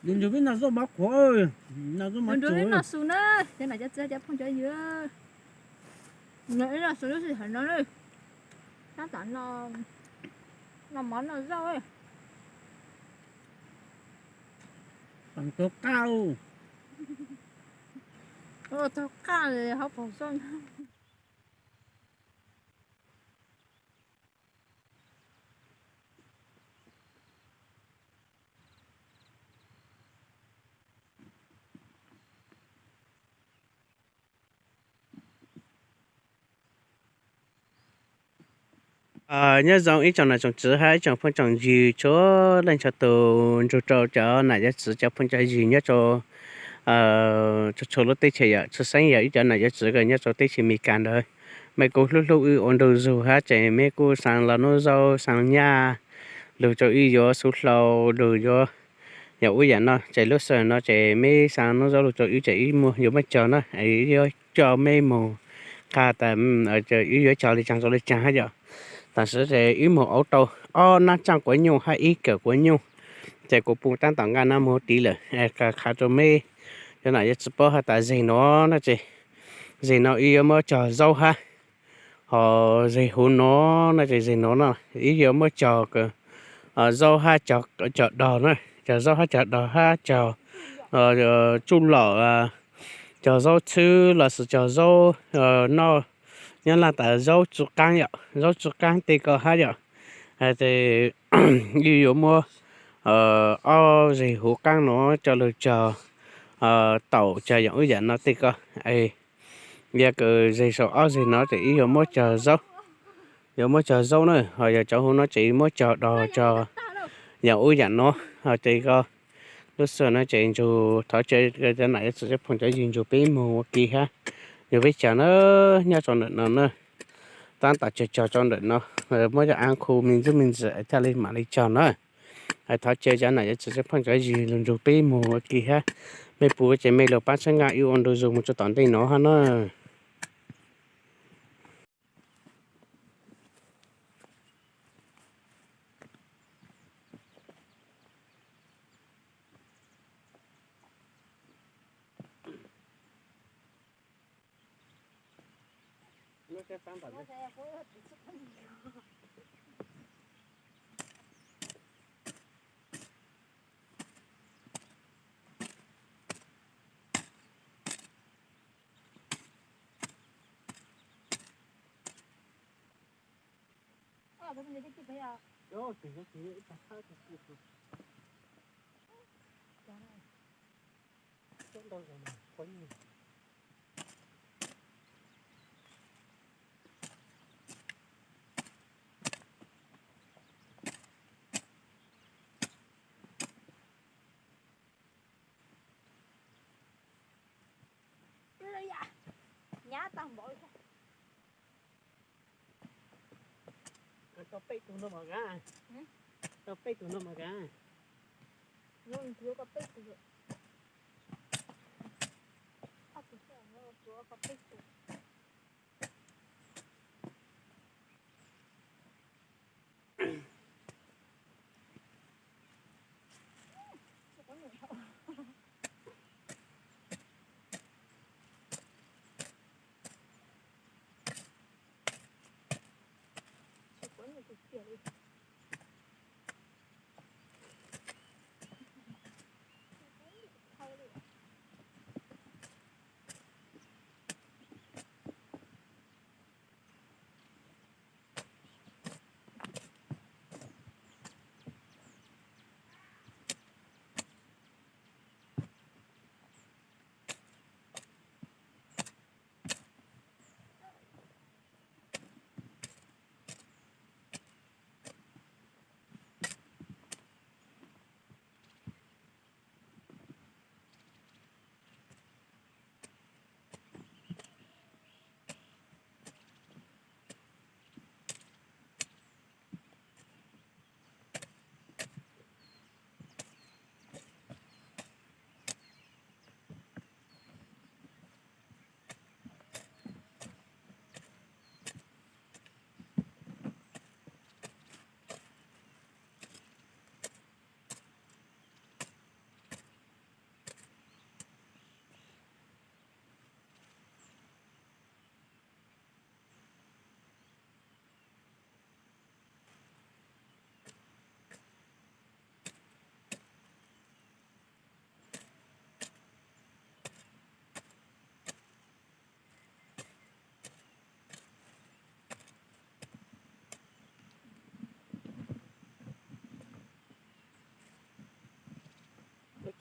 Nws nrug peb noj zaub mov qhuav, noj zaub mov nrug peb noj su na, cov nam cov txiv cov phooj cov ywg. Noj su lub sij hawm no, tab tom noj mov noj zaub. Taug qaj, taug qaj hauv paus xyoob. Nyob zoo ib tsoom nam tsoom tswv hab ib tsoom phooj tsoom ywg txhua leej txhua tus, nrug rau cov nam cov txiv cov phooj cov ywg nyob rau txhua txhua lub teb chaws yom, tshwj xeeb yog ib cov nam cov txiv nyob rau teb chaws Amelikas ntawd. Mej kuj hlub hlub wb ua ntu zug hab ces mej kuj xaa los nub zaub xaa nyaj lug rau wb yuav xuv hlau lug yuav yam ub yam no ces lub sij hawm no ces mej xaa nub zaub lug rau wb ces wb yuav muab cog na, wb yuav coj mej moog qha tas wb yuav cog le caag rau le caag hab yom. Tam sim ces wb moog auv tau ob nab tsaaj quav nyuj hab ib kawm quav nyuj, ces kuv pum tab tom nqaj nab moog tiv lawm, qha rau mej cov nam yuav tsi paub has tas zeg nuav no ces zeg no wb yuav muab cog zaub hab, ho zeg huv nuav no ces zeg nuav no wb yuav muab cog zaub hab cog dog na, cog zaub hab cog dog hab cog tsuj lom, cog zaub txhwb lossis cog zaub noj, nyob laj tas zaub tsi qaab yom, zaub tsi qaab tej ko hab yom. Ces wb yuav muab ob zeg huv qaab nuav coj lug cog taum cog yam ub yam no tej ko. Yog kws zeg saum ob zeg no ces wb yuav muab cog zaub, yuav muab cog zaub na, ho yog cov huv no ces muab cog dog cog yam ub yam no. Ho ces ko lub sij hawm no ces nrug thov caw cov nam cov txiv cov phooj cov ywg nrug peb moog ua ke hab, nrug peb cog na, nyob rau ntawm no na, tab tom cog cog rau ntawm no, muab cov av khu me ntsuj me ntxiv thiaj li mam li cog na. Thov caw cov nam cov txiv cov phooj cov ywg lug nrug peb moog ua ke hab, mej pum ces mej lug pab txhawb nqaa wb ua ntu zug moog rau tom ntej no hab na. Nyab tag npaum li. Tau peb tug no mas kav. Tau peb tug no mas kav.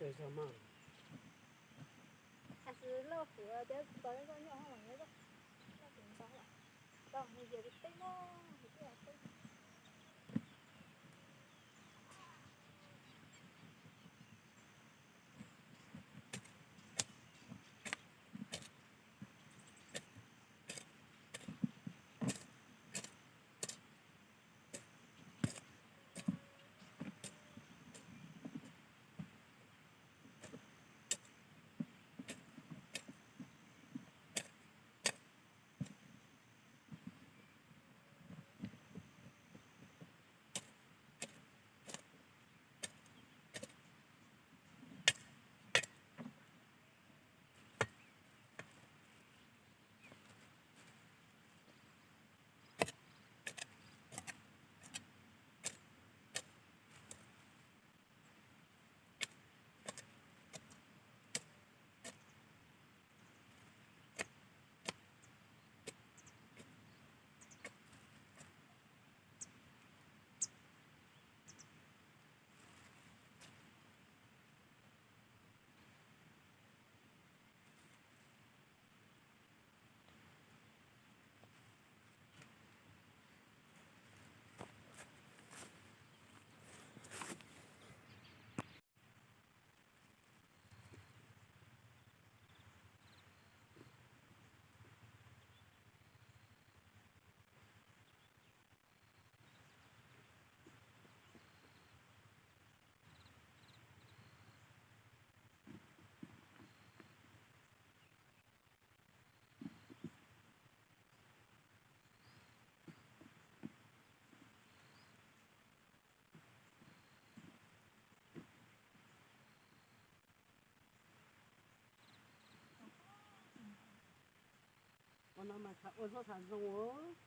Tam sim lauj, kuv tias kuv tos koj nyob hauv los nyob, koj tsis tos, tau mus ces kuv teb mog, kuv twb los teb. Ua no mas ua zaub xav zoo os.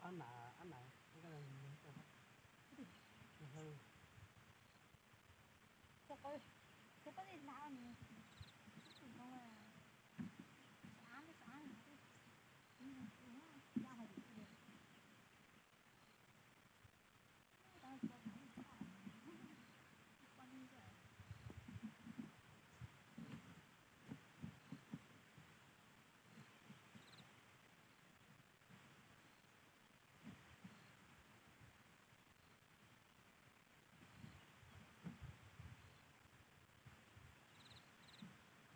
Ab na, ab na,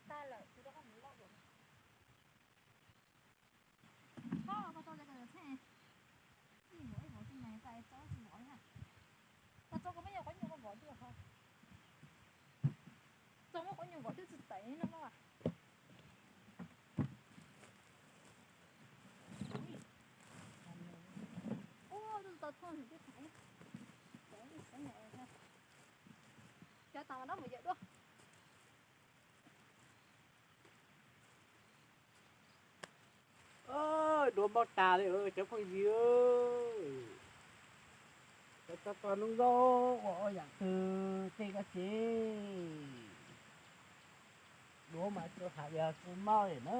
Tag lawm, kuv rov qab mus loj dua. Txhob, koj tso cov kawm txheej, ib vov ib vov tsis mas tau tso tsis vov li na. Koj tso koj muab nyuag quav nyuag vov twb ho, tso muab quav nyuag vov twb tsis tev no mas. Ua, twb tau thoj ntawm twb thaiv, cov ib sab nyuam. Duav npau tas li, cov phooj ywg, cov tso tau noob zaub ua ob yam twg tej koj tsev, duav mas tsuas hais yog tsis mob li na.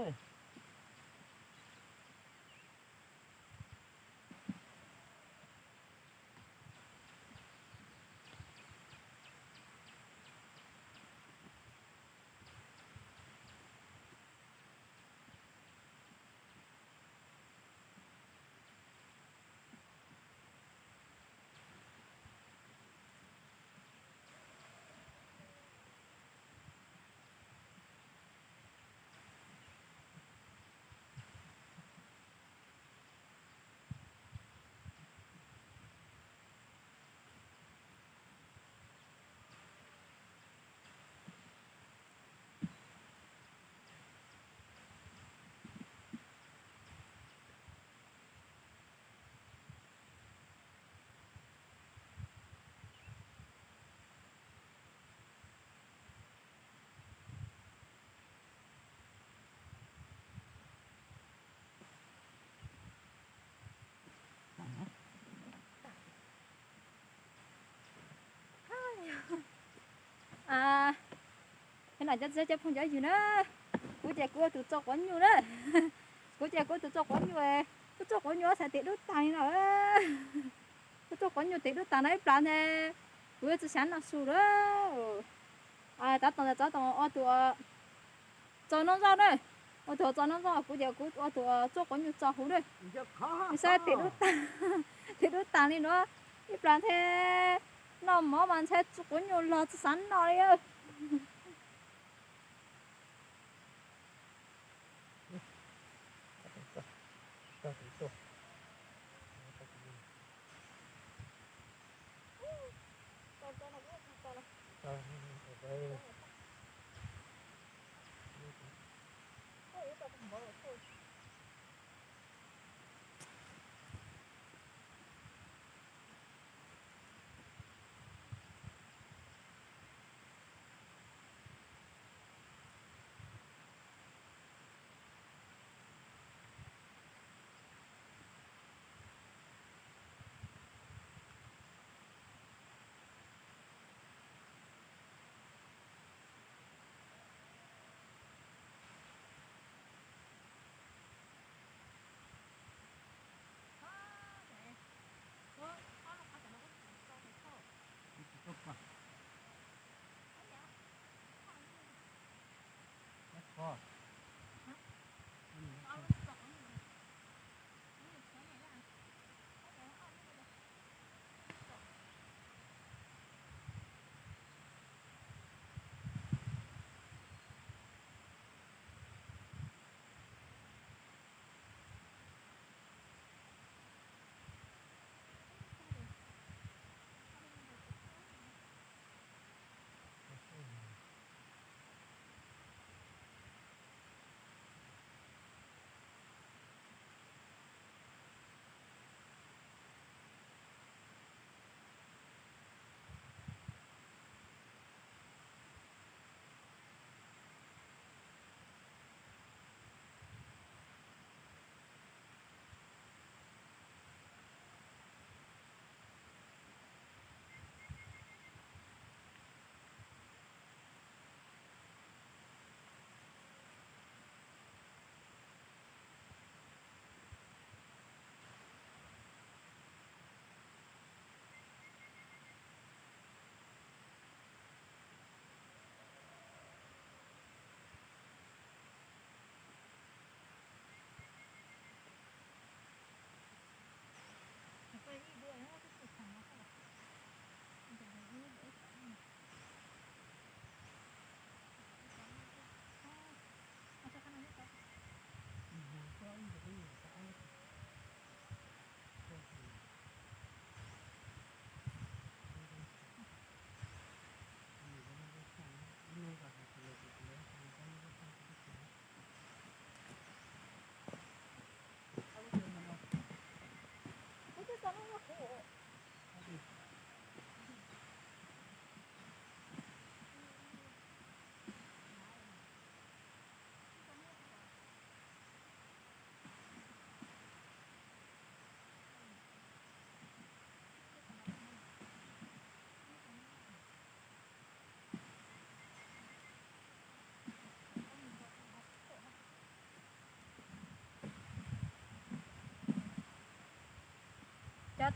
Cov phooj cov ywg na, kuv ces kuv ua tus tso quav nyuj na. Kuv ces kuv ua tus tso quav nyuj, kuv tso quav nyuj xav tes dub taag li no. Kuv tso quav nyuj tes dub taag no ib plag ntag, kuv yuav tsis xav noj su lawm. Tov toom, tov toom ua tus tso noob zaub na, ua tus tso noob zaub, kuv ces kuv ua tus tso quav nyuj tso huv na. Xav tes dub taag, tes dub taag li no ib plag ntag, noj mov mas ntshai quav nyuj log tsis xav noj li.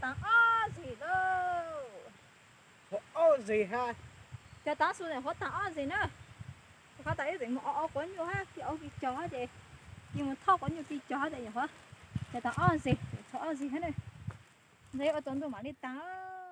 Taag ob zig lauj. Ob zig hab. Cov tav su ntawm qhuav taag ob zig na. Qhov tas ib txwm mus o o quav nyuj hab, cia ua pig cog hab ces, cia mus thauj quav nyuj pig cog hab ces nyuam qhuav, cov taag ob zig, tshuav ob zig hab na. Ntxhe ua tsaus ntuj mam li taag.